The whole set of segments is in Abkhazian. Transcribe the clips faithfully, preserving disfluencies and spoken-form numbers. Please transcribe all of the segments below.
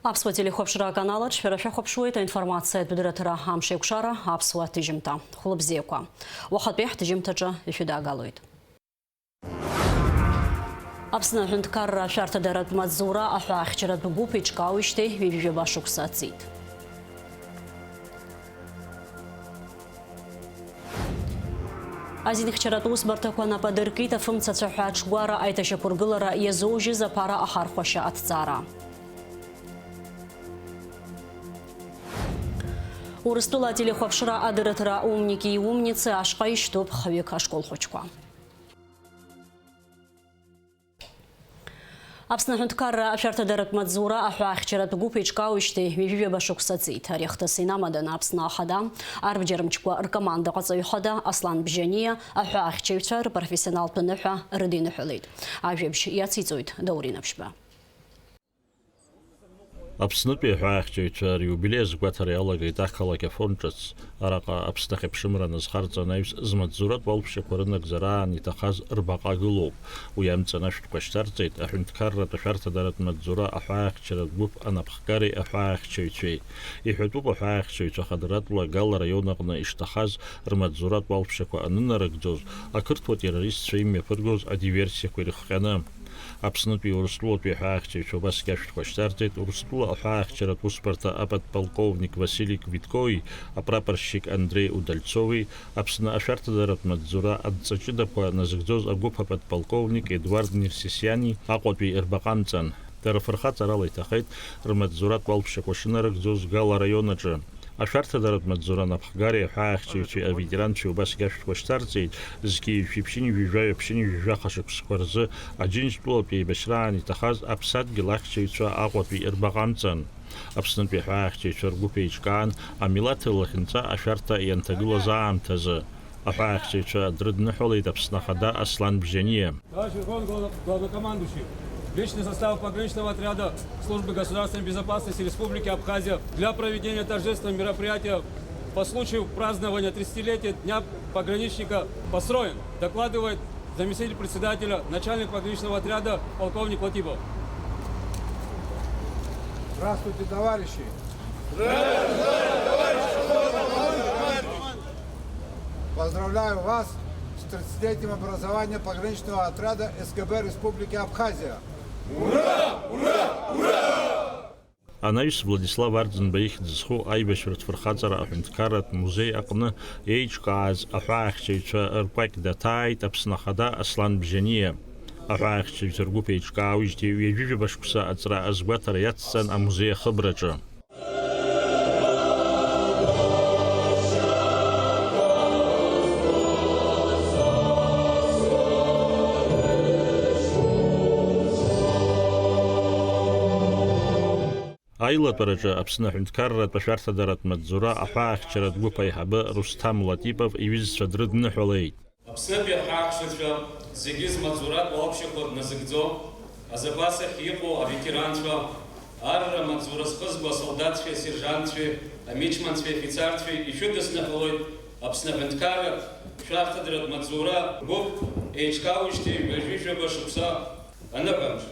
Аԥсуа телехәаԥшра аканалаҿ шәара шәахәаԥшуеит аинформациатә дырраҭара Амшеикәшара аԥсуа ҭыжьымҭа. Хәлыбзиақәа. Уахатәи ҳҭыжьымҭаҿы ишәыдаагалоит. Аԥсны аҳәынҭқарра ашәарҭадаратә маҵзура аҳәаахьчаратә гәыԥ иҿкаауижьҭеи ҩажәижәаба шықәса ҵит. Азинхьчаратә усбарҭақәа нап адыркит афымцацәа ҳәа аҽгәара аиҭашьақәыргылара иазоужьыз аԥара ахархәашьа аҭҵаара. Урыстәыла ателехәаԥшра адырраҭара «Умники и умницы» ашҟа ишьҭоуп хҩык ашкол хәыҷқәа. Аԥсны аҳәынҭқарра ашәарҭадаратә маҵзура аҳәаахьчаратә гәыԥ еиҿкаауижьҭеи ҩажәижәаба шықәса ҵит. Ари ахҭыс инамаданы Аԥсны Ахада арбџьармчқәа ркомандаҟаҵаҩ хада Аслан Бжьаниа аҳәаахьчаҩцәа рпрофессионалтә ныҳәа рыдиныҳәалеит. Ажәабжь иациҵоит Даур Инаԥшьба. Аԥснытәи аҳәаахьчаҩцәа риубилеи азгәаҭара иалагеит ақалақь Афон ҿыц. Араҟа Аԥсны ахьыԥшымра аназхарҵа анаҩс змаҵзуратә уалԥшьақәа рынагӡараан иҭахаз рбаҟа гылоуп. Уи амҵан ашәҭқәа шьҭарҵеит аҳәынҭқарратә ашәарҭадаратә маҵзура аҳәаахьчаратә гәыԥ анапхгареи аҳәаахьчаҩцәеи. Иҳәатәуп аҳәаахьчаҩцәа хадратәла Гала араион аҟны ишҭахаз рмаҵзуратә уалԥшьақәа анынарыгӡоз, ақырҭуа террористцәа имҩаԥыргоз адиверсиақәа ирыхҟьаны. Аԥснытәи Урыстәылатәи аҳәаахьчаҩцәа убасгьы ашәҭқәа шьҭарҵеит Урыстәыла аҳәаахьчаратә усбарҭа аподполковник Васили Квиткои апрапорщик Андреи Удальцови, Аԥсны ашәарҭадаратә маҵзура адҵа ҷыдақәа назыгӡоз агәыԥ аподполковник Едуард Нерсесиани Аҟәатәи рбаҟа амҵан. Дара фырхаҵарала иҭахеит рмаҵзуратә уалԥшьақәа шынарыгӡоз Гала араион аҿы. Ашәарҭадаратә маҵзура анапхгареи аҳәаахьчаҩцәеи аветеранцәеи убасгьы ашәҭқәа шьҭарҵеит, зқьи жәшәи ԥшьынҩажәи жәаҩа ԥшьынҩажәи жәаха шықәсқәа рзы Аџьынџьтәылатәи еибашьраан иҭахаз аԥсадгьыл ахьчаҩцәа Аҟәатәи рбаҟа амҵан. Аԥснытәи аҳәаахьчаҩцәа ргәыԥ еиҿкаан, амилаҭ лахьынҵа ашәарҭа ианҭагылаз аамҭазы. Аҳәаахьчаҩцәа дрыдныҳәалеит Аԥсны Ахада Аслан Бжьаниа. Товарищ Верховный Главно-, Главнокомандующий, личный состав пограничного отряда Службы государственной безопасности Республики Абхазия для проведения торжественного мероприятия по случаю празднования тридцатилетия Дня пограничника построен, докладывает заместитель председателя, начальник пограничного отряда полковник Латипов. Здравствуйте, товарищи! Поздравляю вас с тридцатилетием образования пограничного отряда СГБ Республики Абхазия. Анаҩс Владислав Арӡынба ихьӡ зху аибашьратә фырхаҵара аҳәынҭқарратә музеи аҟны еиҿкааз аҳәаахьчаҩцәа ркәакь даҭааит Аԥсны Ахада Аслан Бжьаниа. Аҳәаахьчаҩцәа ргәыԥ еиҿкаауижьҭеи ҩажәижәаба шықәса аҵра азгәаҭара иацҵан амузеи ахыбраҿы. Аилатәараҿы Аԥсны аҳәынҭқарратә ашәарҭадаратә маҵзура аҳәаахьчаратә гәыԥ аиҳабы Русҭам Латипов иҩызцәа дрыдныҳәалеит. Аԥснытәи аҳәаахьчаҩцәа зегьы змаҵзуратә уалԥшьақәа назыгӡо, азапас ахь иҟоу аветеранцәа, арра маҵзура зхызго асолдаҭцәеи асержантцәеи, амичманцәеи афицарцәеи ишәыдысныҳәалоит Аԥсны аҳәынҭқарратә шәарҭадаратә маҵзура гәыԥ еиҿкаауижьҭеи ҩажәижәаба шықәса аныҳәамш.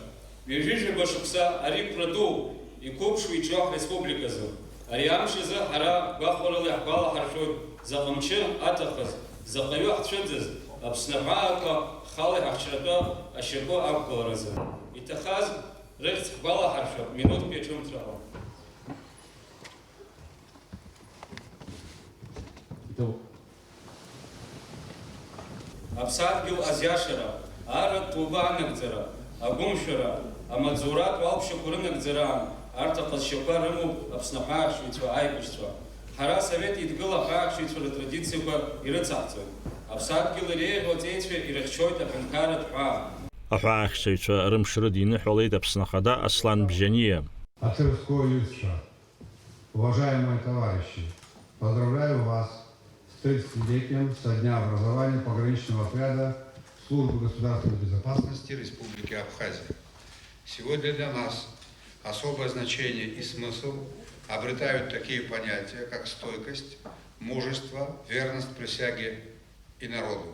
Ҩажәижәаба шықәса ари қәра ду, иқәыԥшу иҿио ҳреспубликазы. Ари амш азы ҳара гәахәарыла иаҳгәалаҳаршәоит заҟа мчы аҭахыз, заҟаҩы ҳцәыӡыз, Аԥсны аҳәаақәа хала иҳахьчаратәы ашьапы ақәгыларазы. Иҭахаз рыхьӡ ҳгәалаҳаршәап минуҭк ҿымҭрала. Иҭоуп. Аԥсадгьыл азиашара, арратә ҭоуба анагӡара, агәымшәара, амаҵзуратә уалԥшьақәа рынагӡараан арҭ аҟазшьақәа рымоуп Аԥсны аҳәаахьчаҩцәа аибашьцәа. Ҳара Асовет Еидгыла аҳәаахьчаҩцәа рытрадициақәа ирыцаҳҵоит. Аԥсадгьыл иреиӷьу аҵеицәа ирыхьчоит аҳәынҭқарратә ҳәаа. Аҳәаахьчаҩцәа рымш рыдиныҳәалеит Аԥсны Ахада Аслан Бжьаниа. От Тверского Ильича. Уважаемые товарищи, поздравляю вас с тридцатилетием со дня образования пограничного отряда Службы государственной безопасности Республики Абхазия. Сегодня для нас особое значение и смысл обретают такие понятия, как стойкость, мужество, верность присяге и народу.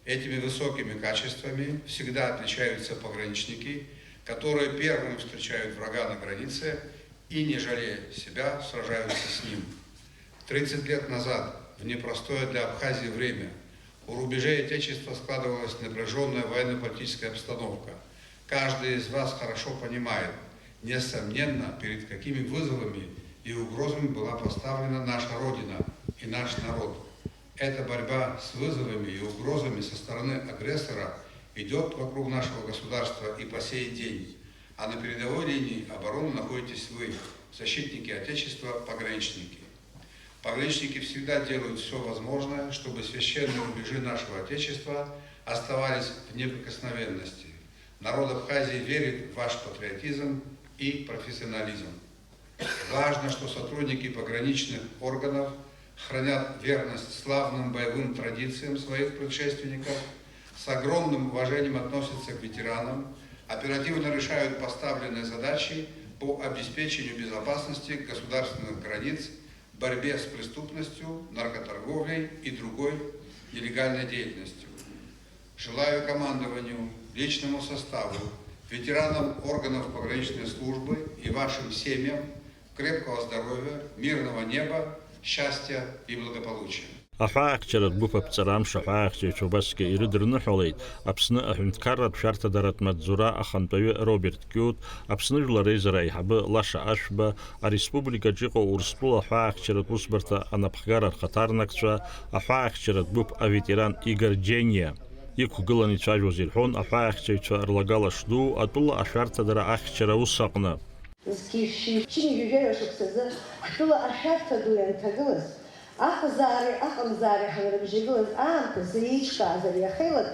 Этими высокими качествами всегда отличаются пограничники, которые первыми встречают врага на границе и, не жалея себя, сражаются с ним. Тридцать лет назад, в непростое для Абхазии время, у рубежей Отечества складывалась напряжённая военно-политическая обстановка. Каждый из вас хорошо понимает, несомненно, перед какими вызовами и угрозами была поставлена наша Родина и наш народ. Эта борьба с вызовами и угрозами со стороны агрессора идёт вокруг нашего государства и по сей день. А на передовой линии обороны находитесь вы, защитники Отечества, пограничники. Пограничники всегда делают всё возможное, чтобы священные рубежи нашего Отечества оставались в неприкосновенности. Народ Абхазии верит в ваш патриотизм и профессионализм. Важно, что сотрудники пограничных органов хранят верность славным боевым традициям своих предшественников, с огромным уважением относятся к ветеранам, оперативно решают поставленные задачи по обеспечению безопасности государственных границ, борьбе с преступностью, наркоторговлей и другой нелегальной деятельностью. Желаю командованию, личному составу, ветеранам органов пограничной службы и вашим семьям крепкого здоровья, мирного неба, счастья и благополучия. Аҳәаахьчаратә гәыԥ аԥҵара амш аҳәаахьчаҩцәа убасгьы ирыдырныҳәалеит Аԥсны аҳәынҭқарратә шәарҭадаратә маҵзура ахантәаҩы Роберт Киут, Аԥсны Жәлар Реизара аиҳабы Лаша Ашәба, ареспубликаҿ иҟоу Урыстәыла аҳәаахьчаратә усбарҭа анапхгара рхаҭарнакцәа, аҳәаахьчаратә гәыԥ аветеран Игор Џьениа. Иқәгыланы ицәажәоз ирҳәон аҳәаахьчаҩцәа рлагала шдуу атәыла ашәарҭадара ахьчара аус аҟны. Зқьи-шәи ԥшьынҩажәи жәаҩа шықәсазы ҳтәыла ашәарҭа ду ианҭагылаз, аҟазаареи аҟамзаареи ҳанрыбжьагылаз аамҭазы еиҿкааз ари ахеилак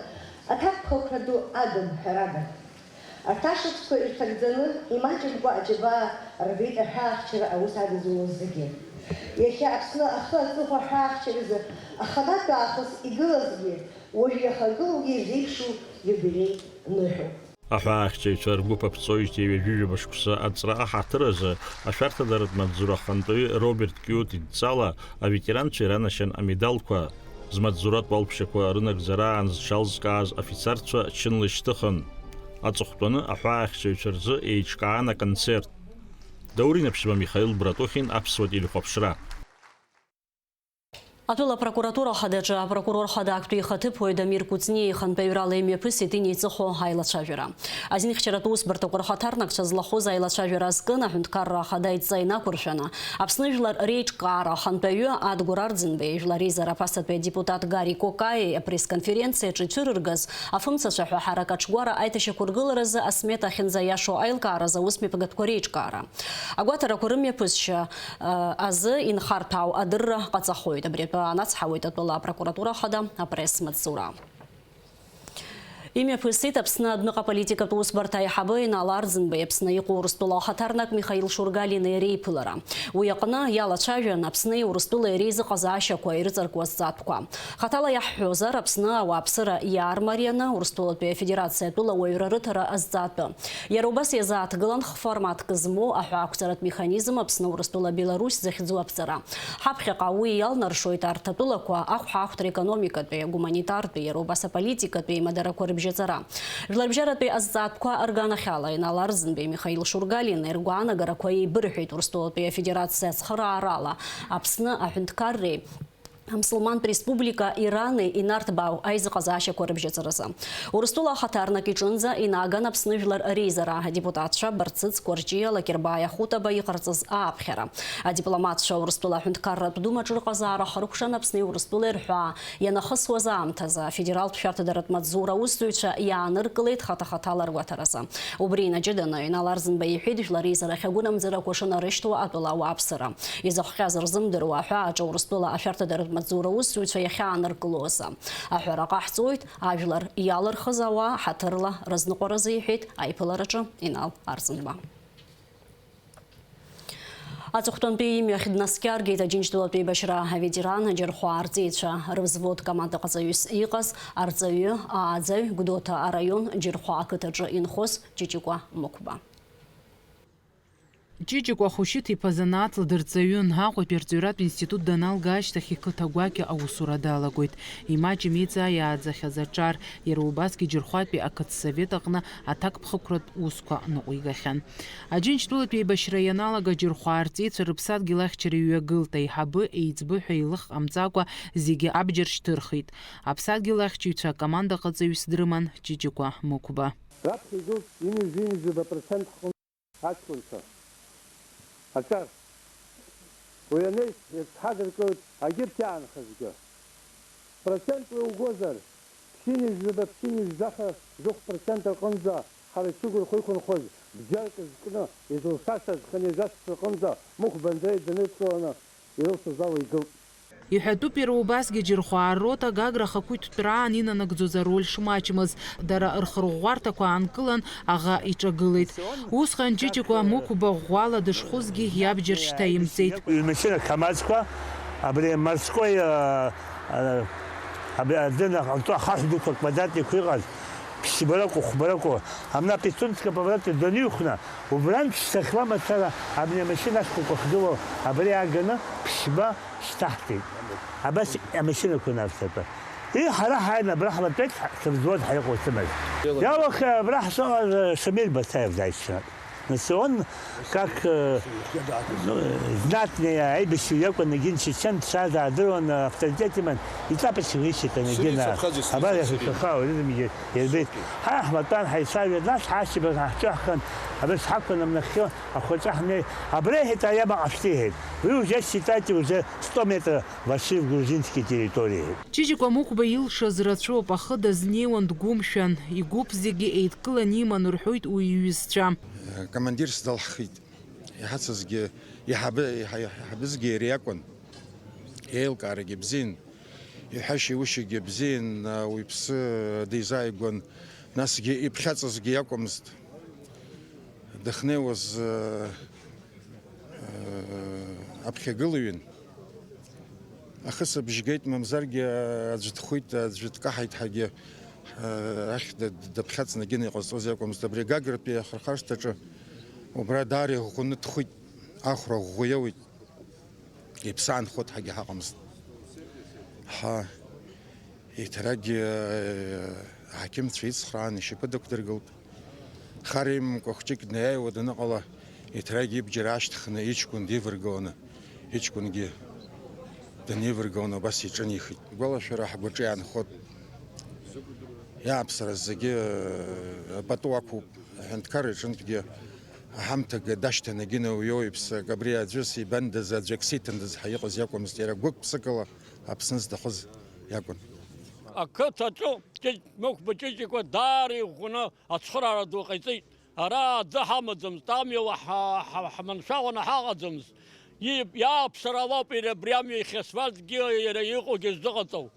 аҭакԥхықәра ду адын, ҳәарада. Арҭ ашықәсқәа ирҭагӡаны, имаҷымкәа аџьабаа рбеит аҳәаахьчара аус адызулоз зегьы. Иахьа Аԥсны ахы аҵыхәа аҳәаахьчаразы аханатә аахыс игылазгьы, уажә иахагылоугьы ирзеиԥшу иубилеи ныҳәоуп. Аҳәаахьчаҩцәа ргәыԥ аԥҵоижьҭеи ҩажәижәаба шықәса аҵра аҳаҭыр азы ашәарҭадаратә маҵзура ахантәаҩы Роберт Киут идҵала аветеранцәа иранашьан амедалқәа, змаҵзуратә уалԥшьақәа рынагӡараан зҽалзкааз афицарцәа чынла ишьҭыхын. Аҵыхәтәаны аҳәаахьчаҩцәа рзы еиҿкаан аконцерт. Даур Инаԥшьба, Михаил Братухин, Аԥсуа телехәаԥшра. Атәыла апрокуратура ахадаҿы апрокурор хада актәи ихаҭыԥуаҩ Дамир Кәыҵниа ихантәаҩрала имҩаԥысит инеиҵыху аилацәажәара. Азинхьчаратә усбарҭақәа рхаҭарнакцәа злахәыз аилацәажәара азкын аҳәынҭқарра ахада идҵа инақәыршәаны, Аԥсны жәлар реиҿкаара ахантәаҩы Адгәыр Арӡынбеи, Жәлар реизара аԥасатәи адепутат Гари Кокаиеи апресс-конференциаҿы ицәырыргаз афымцацәа ҳәа ҳарак аҿгәара аиҭашьақәыргыларазы асмета ахьынӡаиашоу аилкааразы аусмҩаԥгатәқәа реиҿкаара. Агәаҭарақәа рымҩаԥысшьа, э, азы инхарҭәаау адырра ҟаҵахоит. Абри атәы аанацҳауеит атәыла апрокуратура ахада апресс-маҵзура. Имҩаԥысит Аԥсны адәныҟа политикатә усбарҭа аиҳабы Инал Арӡынбеи Аԥсны иҟоу Урыстәыла ахаҭарнак Михаил Шургалиа иреиԥылара. Уи аҟны иалацәажәан Аԥсни Урыстәылеи реизыҟазаашьақәа ирыҵаркуа азҵаатәқәа. Хаҭала иаҳҳәозар, Аԥсны ауааԥсыра иаармарианы Урыстәылатәи Афедерациа атәыла уаҩра рыҭара азҵаатәы. Иара убас иазааҭгылан хформатк змоу аҳәаақәҵаратә механизм Аԥсны Урыстәыла Беларусь захьӡу аԥҵара. Ҳаԥхьаҟа уи иалнаршоит арҭ атәылақәа ахәҳахәҭра, економикатәи, агуманитартәи, иара убас аполитикатәи аимадарақәа рыбжьаҵара. Жәларбжьаратәи азҵаатәқәа рганахьала Инал Арӡынбеи Михаил Шургалиеи ргәаанагарақәа еибырҳәеит Урыстәылатәи Афедерациа ацхыраарала Аԥсны аҳәынҭқарреи Амсылмантә Республика Ирани инарҭбаау аизыҟазаашьақәа рыбжьаҵаразы. Урыстәыла ахаҭарнак иҿынӡа инаган Аԥсны Жәлар Реизара адепутатцәа Барцыц Кәарҷиа, Лакербаиа Хутаба иҟарҵаз ааԥхьара. Адипломатцәа Урыстәыла аҳәынҭқарратә думаҿы рыҟазаара ахыркәшан Аԥсни Урыстәылеи рҳәаа ианахысуаз аамҭазы афедералтә шәарҭадаратә маҵзура аусзуҩцәа иааныркылеит хаҭа-хаҭала ргәаҭаразы. Убри инаҷыданы Инал Арӡынба иҳәеит, Жәлар Реизарахь агәынамӡарақәа шынарышьҭуа атәыла ауааԥсыра. Изыхҟьаз рзымдыруа аҳәааҿы Урыстәыла ашәарҭадаратә маҵзура усзуҩцәа иахьааныркыло азы. Аҳәара ҟаҳҵоит, ажәлар иалырхыз ауаа ҳаҭырла рызныҟәаразы, иҳәеит аиԥылараҿы Инал Арӡынба. Аҵыхәтәантәи имҩахь днаскьаргеит Аџьынџьтәылатә еибашьра аветеран, Џьырхәаа арҵеицәа рвзвод командаҟаҵаҩыс иҟаз арҵаҩы, ааӡаҩ, Гәдоуҭа араион Џьырхәаа ақыҭаҿы инхоз Ҷыҷыкәа Мықәба. Ҷыҷыкәа Хәышьыҭ-иԥа занааҭла дырҵаҩын. Аҟәатәи арҵаҩратә институт даналга ашьҭахь иқыҭа гәакьа аусура далагоит. Имаҷым иҵаа иааӡахьаз аҿар, иара убасгьы Џьырхәатәи ақыҭсовет аҟны аҭакԥхықәратә усқәа ныҟәигахьан. Аџьынџьтәылатә еибашьра ианалага Џьырхәаа арҵеицәа рыԥсадгьыл ахьчара иҩагылт, аиҳабы, еиҵбы ҳәа илых ҟамҵакәа зегьы абџьар шьҭырхит. Аԥсадгьыл ахьчаҩцәа акомандаҟаҵаҩыс дрыман Ҷыҷыкәа Мықәба. Раԥхьа игылт ҩынҩажәи ҩынҩажәаба процент ҳҟны аҷкәынцәа. Аҿар. Уи анеи, ирыцҳадыркылт агьырҭ иаанхазгьы. Процент уи угозар, ԥшьынҩажәаба, ԥшьынҩажәаба зыхә процент рҟынӡа ҳара ачыгәырхәа иқәынхоз бџьарк зкны, изылшашаз хынҩажәа шықәса рҟынӡа Мықәба Андреи даныдкыланы ирылшоз ала игылт. Иҳәатәуп, иара убасгьы Џьырхәаа ррота Гагра ахақәиҭтәраан инанагӡоз ароль шмаҷмыз, дара рхырӷәӷәарҭақәа аанкылан, аӷа иҿагылеит. Усҟан Ҷыҷыкәа Мықәба ӷәӷәала дышхәызгьы иабџьар шьҭаимҵеит. Ҩ-машьына КамАЗқәа, абри морской, а, а, абри адын аҟарҵо ахаҳә дуқәа квадратникқәа иҟаз, ԥшьба ракәу, хәба ракәу, абна Пицунская поворот даныҩхәна, убрантә шьҭахьла мацара абни амашьына ашәқәа ахьгылоу абри ааганы ԥшьба шьҭаҳҵеит. Абас амашьынақәа нарцатәа. И, ҳара ҳааины абра ҳлатәеит, ҳ-, ҳвзвод ҳаиҟәа сымаз. Иалахь абра ҳшыҟаз, э, Шамиль Басаев дааит ҽнак. Нас он, как, э, ну, э, знатный аибашьҩы иакәын, егьин чечен дшааз аадыруан, авторитет иман, иҵапачгьы ишьит, егьин, абар иахьахаха аурыдымгьы ирбеит. Ҳа ҳматәан, ҳаицәажәеит, нас ҳашьыбжь ҳаҳҿаҳхан, абас ҳақәын амнахьхьы ахәаҿы ҳнеи, абра иҳәеит, аиаба ҟашәҵа иҳәеит. Вы уже считайте, уже сто метров вошли в грузинские территории. Ҷыҷыкәа Мықәба илшаз рацәоуп, ахы дазнеиуан дгәымшәан, игәыԥ зегьы еидкыланы иман рҳәоит уи иҩызцәа. Командирс далҳхит, иҳацызгьы, иҳабы-, иҳа-, иҳабызгьы иара иакәын, иеилкаарагьы бзиан, иҳәашьа-иушьагьы бзиан, уаҩԥсы дизааигәан, насгьы иԥхьаҵызгьы иакәымызт. Дахьнеиуаз, э, э, аԥхьагылаҩын. Ахысыбжь геит, мамзаргьы аӡә дхәит, аӡәы дкаҳаит ҳәагьы, э, ахь да-, даԥхьаҵны егьины иҟазҵоз иакәымызт. Абри Гагратәи ахырхаршҭаҿы убра даара иӷәӷәаны дхәит, ахәра ӷәӷәа иауит. Иԥсы аанхоит ҳәагьы ҳаҟамызт. Ҳа, еиҭаракгьы, э, аҳақьымцәа ицхраан, ишьапы дықәдыргылт. Хар имамкәа хәҷык днаиааиуа даныҟала, еиҭаракгьы ибџьар аашьҭхны иҷкәын диваргыланы, иҷкәынгьы даниваргыланы убас иҿынеихеит. Агәалашәара ҳгәаҿы иаанхоит. Иааԥсара зегьы, э, пату ақәуп, аҳәынҭқарра иҿынтәгьы. Аҳамҭак дашьҭанагьы наиоуеиԥсак, абри аӡәы сибандаз, аӡәы ак сиҭандаз ҳәа иҟаз иакәмызт, иара гәык-ԥсыкала Аԥсны зҭахыз иакәын. Ақыҭаҿы Ҷыҷ-, Мықәба Ҷыҷыкәа даара иӷәӷәаны ацхыраара ду ҟаиҵеит. Ара аӡы ҳамаӡамызт, амҩала ҳа-, ҳа-, ҳманшәаланы ҳаҟаӡамызт. И-, иааԥсара ауп иара абри амҩа иахьасфальтгьы иара иҟоугьы зыҟаҵоу.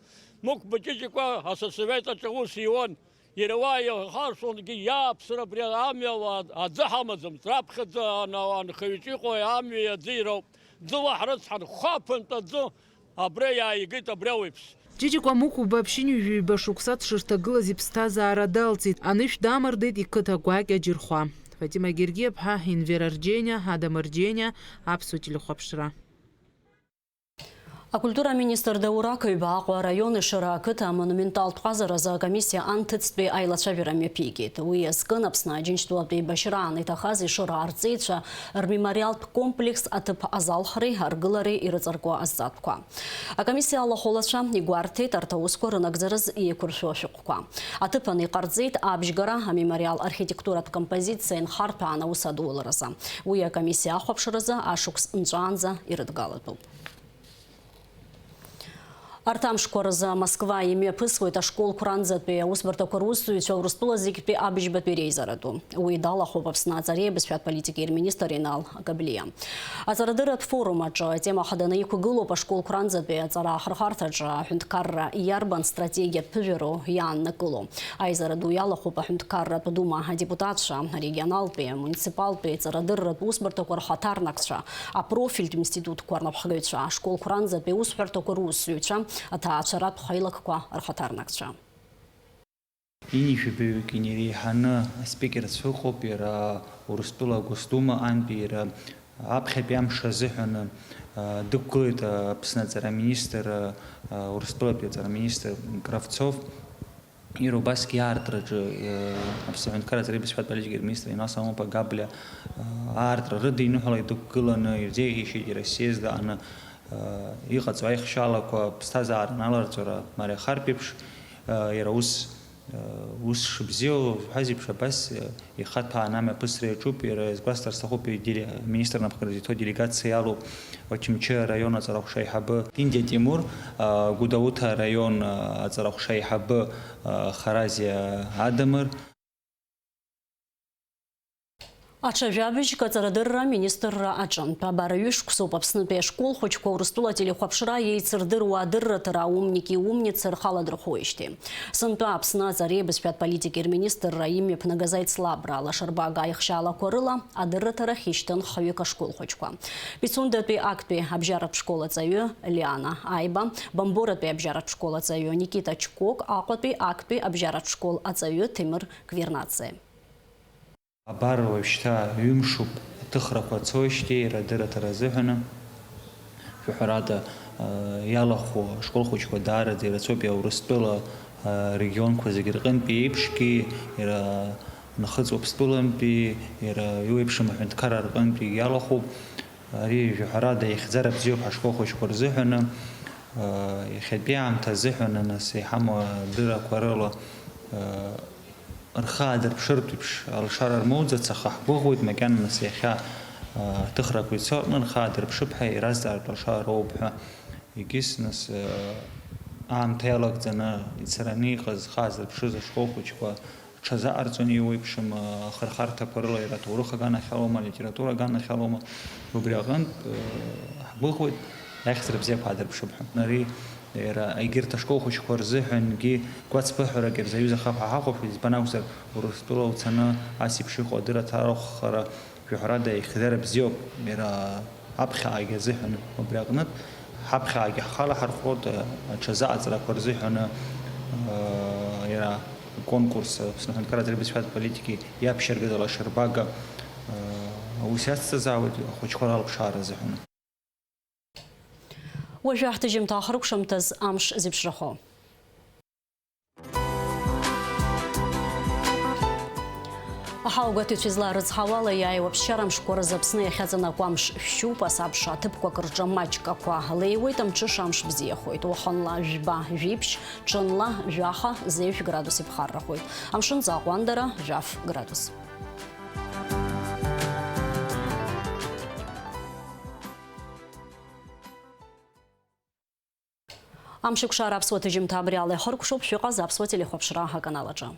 Мықәба Ҷыҷыкәа асовет аҿы аус иуан. Иара уа ихаршәлонгьы иааԥсара абри амҩала аӡы ҳамаӡамызт. Раԥхьаӡа ана-, анхаҩаҿ иҟоу амҩеи аӡи роуп. Ӡыла ҳрыцҳан, хәаԥынтә аӡы абра иааигеит абри ауаҩԥс. Ҷыҷыкәа Мықәба ԥшьынҩажәи ҩба шықәса дшырҭагылаз иԥсҭазаара далҵит. Анышә дамардеит иқыҭа гәакьа Џьырхәа. Фатима Гергиаԥҳа, Инвер Арџьениа, Адам Арџьениа, Аԥсуа телехәаԥшра. Акультура аминистр Даур Ақаҩба Аҟәа араион Ешыра ақыҭа амонументалтә ҟазаразы акомиссиа анҭыҵтәи аилацәажәара мҩаԥигеит. Уи иазкын Аԥсны Аџьынџьтәылатәи еибашьраан иҭахаз Ешыра арҵеицәа рмемориалтә комплекс аҭыԥ азалхреи аргылареи ирыҵаркуа азҵаатәқәа. Акомиссиа алахәылацәа игәарҭеит арҭ аусқәа рынагӡараз еиқәыршәо ашәҟәқәа. Аҭыԥан иҟарҵеит абжьгара амемориал архитектуратә композициа инхарҭәаан аус адуларазы. Уи акомиссиа ахәаԥшразы ашықәс нҵәаанӡа ирыдгалатәуп. Арҭ амшқәа рзы Москва имҩаԥысуеит ашколқәа ранӡатәи аусбарҭақәа русзуҩцәа Урыстәыла зегьтәи абыжьбатәи реизара ду. Уи далахәуп Аԥсны аҵареи абызшәатә политикеи рминистр Инал Габлиа. Аҵарадырратә форум аҿы атема хаданы иқәгылоуп ашколқәа ранӡатәи аҵара ахырхарҭаҿы аҳәынҭқарра иарбан стратегиатә ԥыжәароу иааннакыло. Аизара ду иалахәуп аҳәынҭқарратә дума адепутатцәа, арегионалтәи, амуниципалтәи, аҵарадырратә усбарҭақәа рхаҭарнакцәа, апрофильтә институтқәа рнапхгаҩцәа, ашколқәа ранӡатәи аусҳәарҭақәа русзуҩцәа, аҭаацәаратә хеилакқәа рхаҭарнакцәа. Ҩынҩажәаҩык инареиҳаны аспикерцәа ыҟоуп, иара Урыстәыла Агосдума антәи иара аԥхьатәи амш азыҳәан, а, дықәгылеит, а, Аԥсны аҵара аминистр, а, а, Урыстәылатәи аҵара аминистр Кравцов. Иара убасгьы аартраҿы, а, Аԥсны аҳәынҭқарра аҵареи абызшәатә политикеи рминистр Инал Соломон-иԥа Габлиа, а, аартра рыдиныҳәалеит дықәгыланы, ирзеиӷьеишьеит иара съезд аҟны, а, иҟаҵоу аихшьаалақәа ԥсҭазаара наларҵәара мариахартә еиԥш, а, иара ус Ус шыбзиоу зҳәаз еиԥш, абас ихаҭәааны амҩаԥысра иаҿуп, иара изгәасҭар сҭахуп, аминистр напхгара зыҭо делегациа иалоуп Очамчы араион аҵарахәша аиҳабы Тиндиа Тимур, Гәдоуҭа араион аҵарахәша аиҳабы Харазиа Адамыр. Аҽа жәабжьк аҵарадырра аминистрра аҿынтә. Абар ҩышықәсоуп Аԥснытәи ашкол хәыҷқәа Урыстәыла ателехәаԥшра еицырдыруа адырраҭара «Умники и умницы» рхы аладырхәуеижьҭеи. Сынтәа Аԥсны аҵареи абызшәатә политики рминистрра имҩаԥнагаз аицлабра алашарбага аихшьаалақәа рыла адырраҭарахь ишьҭын хҩык ашкол хәыҷқәа. Пицундатәи актәи абжьаратә школ аҵаҩы Лиана Аиба, Бамборатәи абжьаратә школ аҵаҩы Никита Чкок, Аҟәатәи актәи абжьаратә школ аҵаҩы Ҭемыр Квирнаӡе. Абар уажәшьҭа ҩымшуп аҭыхрақәа цоижьҭеи иара адырраҭара азыҳәаны. Шәаҳәарада, а, иалахәу ашкол хәыҷқәа даараӡа ирацәоуп, иара Урыстәыла, а, регионқәа зегьы рҟынтәи еиԥшгьы, иара Нхыҵ Уаԥстәылантәи, иара иуеиԥшым аҳәынҭқарра рҟынтәи иалахәуп. Ари, жәаҳәарада, ихьӡара бзиоуп ҳашкол хәыҷқәа рзыҳәаны, аа, иахьатәи аамҭа азыҳәаны, нас, иҳамоу адыррақәа рыла, аа, рхы аадырԥшыртә еиԥш, алшара рмоуӡац, аха ҳгәыӷуеит макьана, нас, иахьа, аа, ҳҭыхрақәа ицо аҟны рхы аадырԥшып ҳәа иразҵаартә алшара роуп ҳәа. Егьыс, нас, аа, аамҭа иалагӡаны ицараны иҟаз, зхы аазырԥшыз ашкол хәыҷқәа рҽазыҟарҵон, иуеиԥшым, ахырхарҭақәа рыла иара аҭоурых аганахьалоума, алитература аганахьалоума, убри аҟынтә, э, ҳгәыӷуеит, аихьӡара бзиақәа аадырԥшып ҳәа. Ари иара егьырҭ ашкол хәыҷқәа рзыҳәангьы гәацԥыҳәарак ирзаҩызахап ҳәа ҳахәаԥшуеит, избан акәзар, Урыстәыла уцаны ас еиԥш иҟоу адырраҭара ахәхара Жәаҳәарада, ихьӡара бзиоуп, иара аԥхьаҟагьы азыҳәан, убри аҟнытә, ҳаԥхьаҟагьы ҳхала ҳархәоит, аҽазыҟаҵарақәа рзыҳәаны, иара аконкурс, Аԥсны аҳәынҭқарра аҵареи абызшәатә политики иаԥшьаргаз алашарбага, аус иацҵазаауеит ахәыҷқәа ралԥшаара азыҳәан. Уажәы ҳҭыжьымҭа ахыркәшамҭаз амш зеиԥшрахо. Аҳауагәаҭаҩцәа излаарыцҳауала, иааиуа ԥсшьара мшқәа рзы Аԥсны иахьаҵанакуа амш шәшьуп, асабша аҭыԥқәак рҿы маҷк ақәа леиуеит, амҽыша амш бзиахоит, уахынла жәба, жәиԥшь, ҽынла жәаха, зежә градус иԥхаррахоит, амшынӡы аҟәандара, жәаф градус. Амшеикәшара аԥсуа ҭыжьымҭа абри ала ихыркәшоуп, шәыҟаз аԥсуа телехәаԥшра аканал аҿы.